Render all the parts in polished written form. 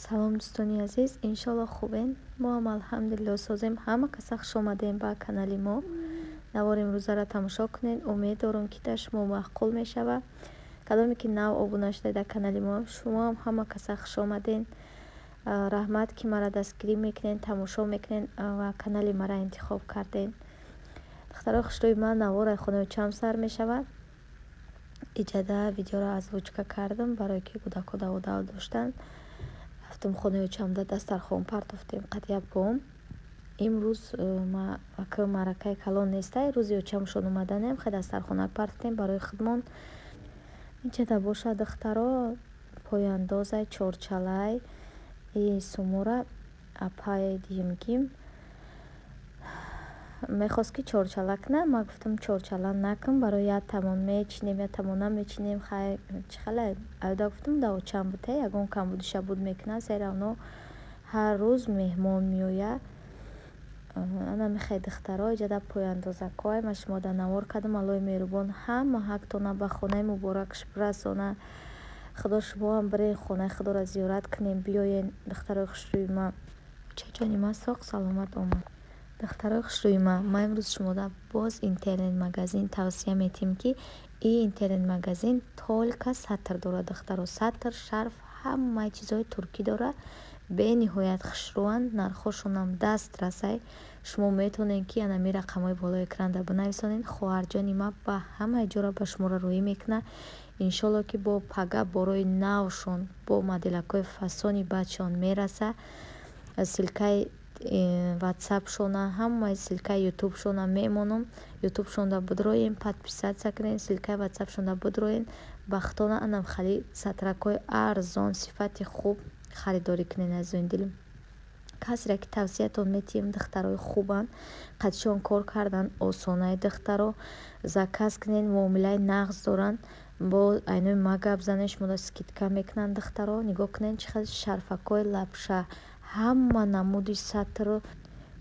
Салом, дӯстони азиз, иншолло, хубен. Мо ҳам, алҳамдулилло, созем. Ҳама каса хуш омадем ба канали мо. Навори имрӯзаро тамошо кунед. Умед дорам, ки дар шумо маъқул мешавад. Кадоме ки нав обуна шуда дар канали мо, шумоам ҳама каса хуш омаден. Раҳмат, ки маро дастгирӣ мекунед, тамошо мекунед ва канали маро интихоб кардем. Духтарои хушрӯи ман, навораи хонаи очам сар мешавад. Иҷада видеоро озвучка кардам, барое ки кӯдако даводав доштанд. Рафтам хонаи очамда, дастархон партофтем қатъя бом. Имрӯз ака маъракаи калон нестай, рӯзи очамшон омаданем, хе дастархонак партофтем барои худмон. Инҷада боша, духтаро, пояндозай, чорчалай и сумура апай димгим мехост, ки чорчала кунад. Ман гуфтам, чорчала накун, барои як тамон мечинем, як тамон намечинем. Хай, чӣ хеле аюда гуфтам, да очам буте, ягон камбудиша буд мекунад, все равно ҳар рӯз меҳмон меояд. Ана мехе, духтаро, иҷада пояндозакҳое ман шумода навор кардам. Аллоҳи меҳрубон ҳама ҳақтона ба хонаи муборакаш бирасона. Худо шумоам бирен, хонаи худоро зиёрат кунем, биёен. Духтарои хушрӯи ман, очаҷони ман соқ саломат омад. Духтарои хушрӯи ман, ман имрӯз шумода боз интернет-магазин тавсия метиҳем, ки ин интернет-магазин только сатр дорад. Духтаро, сатр, шарф, ҳамаи чизҳои туркӣ дорад. Бениҳоят хушрӯанд, нархҳошонам дастрасай. Шумо метавонед, ки анами рақамҳои болои экранда бинависонед. Хоҳарҷони ман ба ҳамаи ҷора ба шуморо роҳӣ мекунад. Иншолло, ки бо пага борои навшон, бо моделакҳои фасони бадшон мераса. Ссылкаи ватсапшона, ҳамаи ссылкаи ютубшона мемонам. Ютубшонда бидроен, подписаться кунед, ссылкаи ватсапшонда бидроен, бахтона анам хали сатракҳои арзон, сифати хуб харидорӣ кунед. Азизони дилм, касере ки тавсиятон метиҳем, духтарои хубанд, қатишон кор кардан осонай. Духтаро, заказ кунед, муомилаи нағз доранд. Бо айнои ма гап занед, шуморо скидка мекунанд. Духтаро, нигоҳ кунед, чӣ хел шарфакҳои лапша, ҳама намуди сатру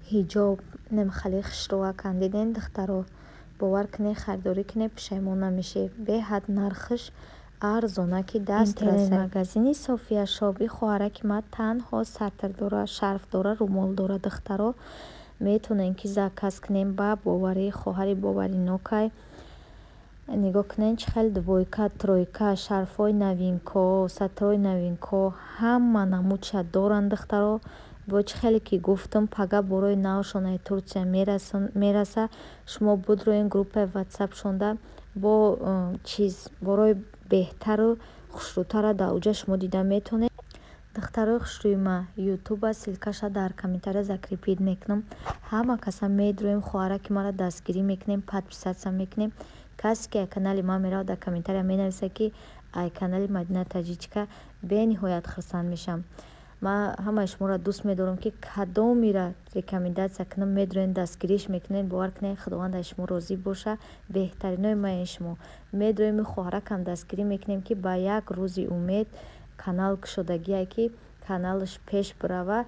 ҳиҷоб немхали хушрӯаканд. Диден, духтаро? Бовар кунед, харидорӣ кунед, пушаймон намешед. Беҳад нархаш арзона, ки даст. Интернет-магазини София Шоп, и хоҳараки ман танҳо сатр дора, шарф дора, румол дора. Духтаро, метавонед, ки заказ кунем ба боварии хоҳари боваринокай. Нигоҳ кунед, чӣ хел двойка, тройка, шарфҳои новинка, сатрҳои новинка, ҳама намудша доранд. Духтаро, бо чӣ хеле ки гуфтам, пага борои навшонаи Турсия мераса. Шумо будроен группаи ватсапшонда, бо чиз борои беҳтару хушрӯтара дар уҷа шумо дида метавонед. Духтарои хушрӯи ман, ютуба ссылкаша дар комментария закрепить мекунам. Ҳама каса медроем, хоҳараки маро дастгирӣ мекунем, подписаться мекунем. Касе ки ай канали ман меравад, дар комментария менависад, ки ай канали Мадина Таҷичка, бениҳоят хурсанд мешавам. Ман ҳамаи шуморо дӯст медорам, ки кадомира рекомендация кунам, медроен, дастгириш мекунед. Бовар кунед, Худованд аз шумо розӣ боша. Беҳтаринои маен шумо. Медроем, хоҳаракам дастгирӣ мекунем, ки ба як рӯзи умед канал кушодагие, ки каналаш пеш бирава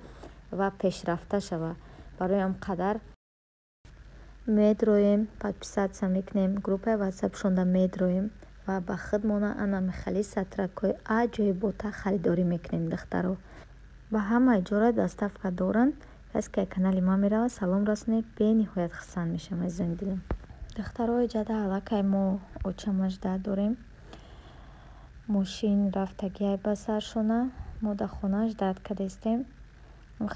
ва пешрафта шава. Барои ҳам қадар медроем, подписаться мекунем, группаи ватсапшонда медроем ва ба худмона ана михали сатракҳои аҷоибота харидорӣ мекунем. Духтаро, ба ҳамаи ҷора доставка доранд. Касе ки канали ман меравад, салом расонед, бениҳоят хурсанд мешавам, азизони дилам. Духтаро, иҷада аллакай мо очамажда дорем. Мошин рафтагиай ба саршона, мо дар хона ждать кардастем.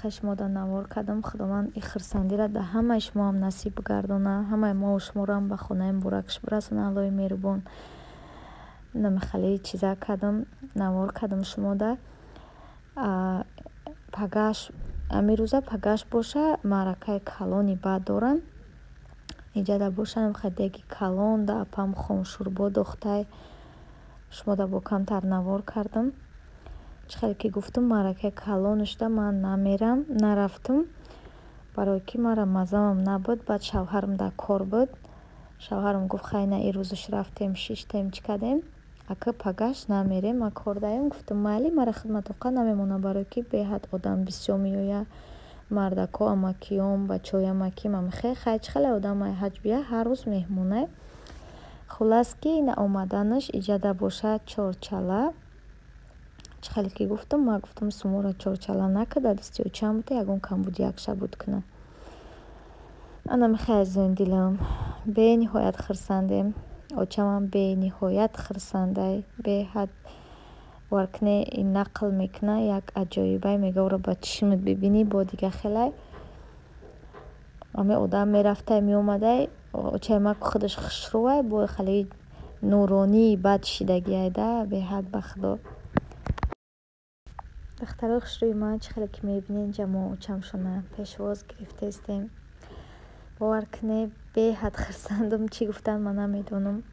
Хел шумода навор кардам. Худованд и хурсандиро дар ҳамаи шумоам насиб бигардона, ҳамаи мову шуморо ба хонаи муборакаш бирасона Аллоҳи меҳрубон. Намихали чиза кардам, навор кардам шумода. Пагаш, амирӯза пагаш боша, маъракаи калони бад доранд. Иҷада боша, деги калон да апам хомшӯрбо дохтай. Шумода бо камтар навор кардам. Чӣ хеле ки гуфтам, маъракаи калонашда ман намерам, нарафтам, барое ки мара маззамам набуд. Баъд шавҳарам дар кор буд. Шавҳарам гуфт: «Хай, на, ирӯзаш рафтем, шиштем, чӣ кардем, ака пагаш намерем, ман кор даем». Гуфтам: «Майли, мара хидматоқа намемонам, барое ки беҳад одам бисёр меояд, мардако, амакиём, бачаҳои амаким амихе. Хай, чӣ хеле одам ай ҳаҷ бия, ҳар рӯз меҳмонай». Хуллас, ки ина омаданаш. Иҷада бошад чорчала. Чӣ хеле ки гуфтам, ман гуфтам суморо чорчала накард, дар дасти очам буда, ягон камбудиякша буд кунад. Ана михай, азизони дилам, бениҳоят хурсандем. Очамам бениҳоят хурсандай, беҳад варкне нақл мекуна, як аҷоибай, мега ӯро ба чишмат бибинӣ, бо дига хелай. Ҳамин одам мерафтай, меомадай, очаи ман худаш хушрӯвай, бо хеле нуронии бад шидагиай да, беҳад, ба худо. Духтарои хушрӯи ман, чӣ хеле ки мебинед, инҷа мо очамшона пешвоз гирифтаистем. Бовар кунед, беҳад хурсандам, чӣ гуфтан ман намедонам.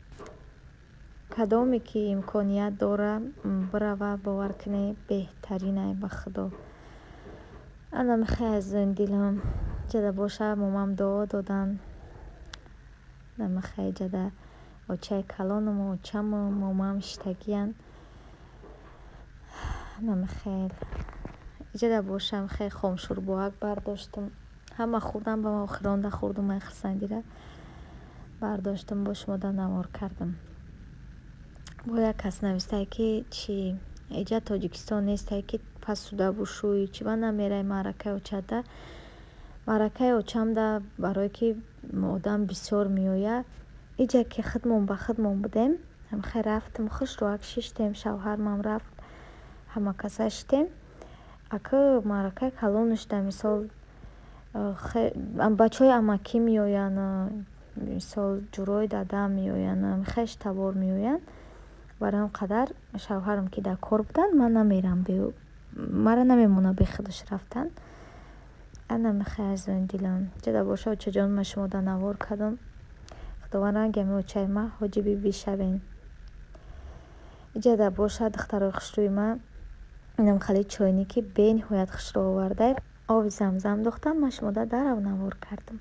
Кадоме ки имконият дора, бирава, бовар кунед, беҳтаринай, ба худо. Ана михай, азизони дилам, ҷада боша момам дуо додан. Михай, ҷада очаи калонам, очаму момам шиштагиянд. Намихел. Иҷада боша михай хомшӯрбоак бардоштам. Ҳама хӯрдам, ба ман охиронда хӯрдум, ман хурсандира бардоштам, бо шумо да навор кардам. Бо як кас навистае, ки чи иҷа Тоҷикистон нестае, ки пасуда бушӯй, чи ба намерай маъракаи очада. Маъракаи очамда барое ки одам бисёр меояд. Иҷа ки худмон ба худмон будем, хай рафтем, хушрӯак шиштем, шавҳармам рафт, ҳама каса шиштем. Ака маъракаи калонушда, мисол, бачаҳои амакӣ меоянд, мисол, ҷурои дадам меоянд, хеш табор меоянд. Барои он қадар шавҳарам ки дар кор буданд, ман намерам, мара намемонад бе худаш рафтан. Ана михай, азизони дилам, ҷада боша очаҷон, ман шумо да навор кардам. Худованд ранги ҳамин очаи ман ҳоҷи бибӣ шавен. Иҷада боша, духтарои хушрӯи ман, инам хеле чойники бениҳоят хушрӯ овардай. Оби замзам духтам, ман шумода дарав навор кардам.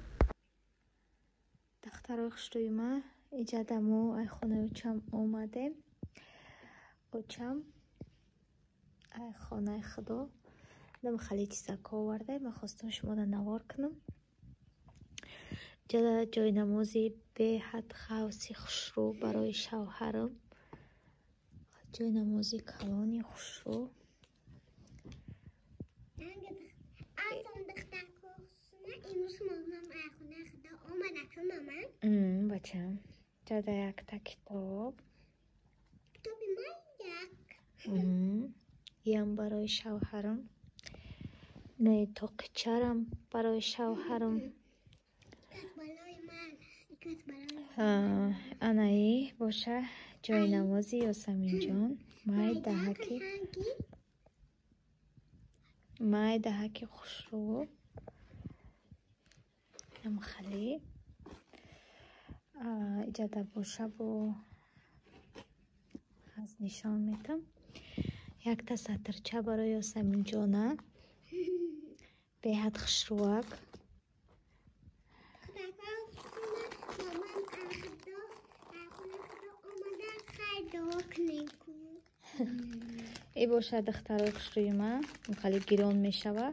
Духтарои хушрӯи ман, иҷада мо ай хонаи очам омадем. Очам ай хонаи худо инам хеле чизако овардай, ман хостам шумода навор кунам. Иҷада ҷои намози беҳад хавси хушрӯ барои шавҳарам. Ҷои намози калони хушрӯ. Бачам, ҷада якта китоб. Иам барои шавҳарам. Не, тоқичарам барои шавҳарам. Анаи боша ҷои намози Ёсаминҷон. Майдаҳаки хушрӯ. Намхали. Иҷада боша бо аз нишон метам. Якта сатрча барои Ёсаминҷона. Беҳад хушрӯак. И боша, духтарои хушрӯи ман, хеле гирон мешава.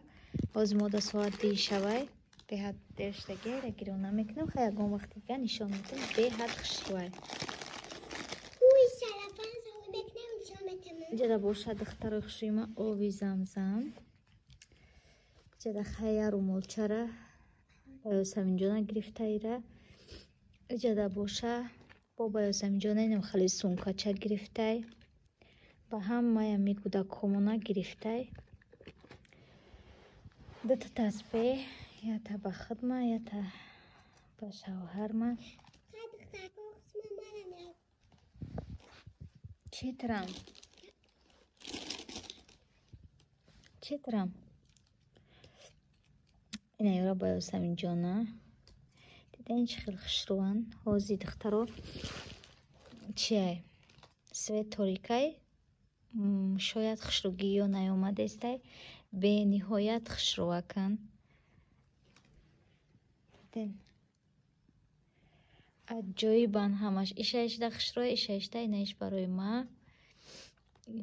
Ҳозир мода соат дер шавай. Беҳад дер шудагиайра гирон намекунам. Хай ягон вақти дигар нишон медиҳам. Беҳад хушрӯай. Иҷада боша, духтарои хушрӯи ман, оби замзам. Иҷада хая румолчара ба Ёсаминҷона гирифтаира. Иҷада боша бо ба Ёсаминҷона инам хеле сумкача гирифтай. Ба ҳамаи ҳами кӯдакҳомона гирифтай. Дута тасбеҳ, ята ба худма, ята ба шавҳарма. Чӣ трам? Чӣ трам? Ина ёра ба Ёсаминҷона. Дидаин чӣ хел хушрӯанд. Ҳозир, духтаро, чиай? Свет торикай. Шояд хушрӯгӣ ё наёмадестай. Бениҳоят хушрӯаканд. Диден? Аҷоибанд ҳамаш. Ишаишда хушрӯя, ишаишда инаиш барои ма,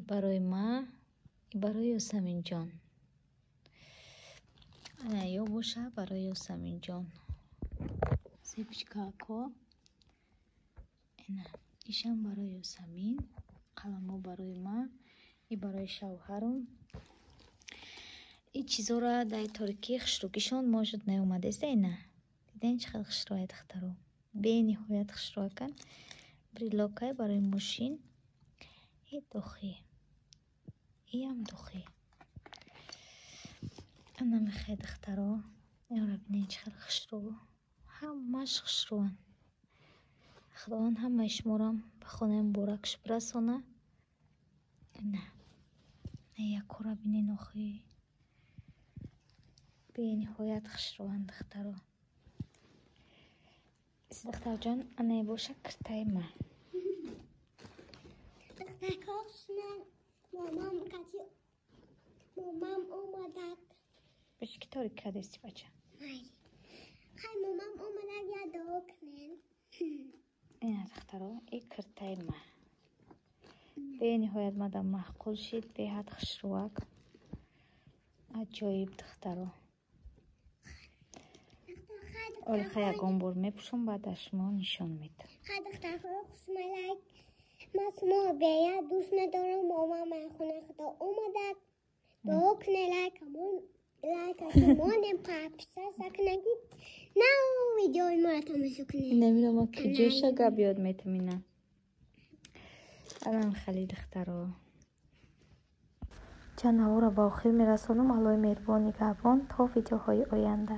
барои ма, барои Ёсаминҷон. Ана ё боша барои Ёсаминҷон. Зебчикако. Ина ишам барои Ёсамин, қаламҳо барои ма, И барои шавҳарам. И чизора дар торикӣ хушрӯгишон может наомадеста ина. Диден, чӣ хел хушрӯай, духтаро. Бениҳоят хушрӯакан. Брелокай барои мошин. И духи. Иам духи. Ана мехе, духтаро. Инро бинед, чӣ хел хушрӯ. Ҳамаш хушрӯанд. Худованд ҳамаи шуморам ба хонаи муборакш бирасона. Ина. Якора бинед охи. Бениҳоят хушрӯанд, духтаро. Духтарҷон, ана боша киртаи ман. Духтарҳо, момам кати момам омадак. Бачи, ки торик кардести, бача? Хай, момам омадак, я дуо кунен. Ина, духтаро, и киртаи ман. Бениҳоят мадам маъқул шид, беҳад хушрӯак. Аҷоиб, духтаро. Оли хай, ягон бор мепӯшам, баъд аз шумо нишон медиҳам. Хай, духтарҳо, хушмалак. Ман шумо бея дӯст надорам. Момам ай хонаи худо омадак. Дуо кунед, лайкамон лайкаки монем, подписаться кунед, ки нав видеои моро тамошо кунед. Намедонам, ма куҷоша гап ёд метам ина. Анам хали, духтаро. Чанд наворро ба охир мерасонам. Аллоҳи меҳрубон нигаҳбон то видеоҳои оянда.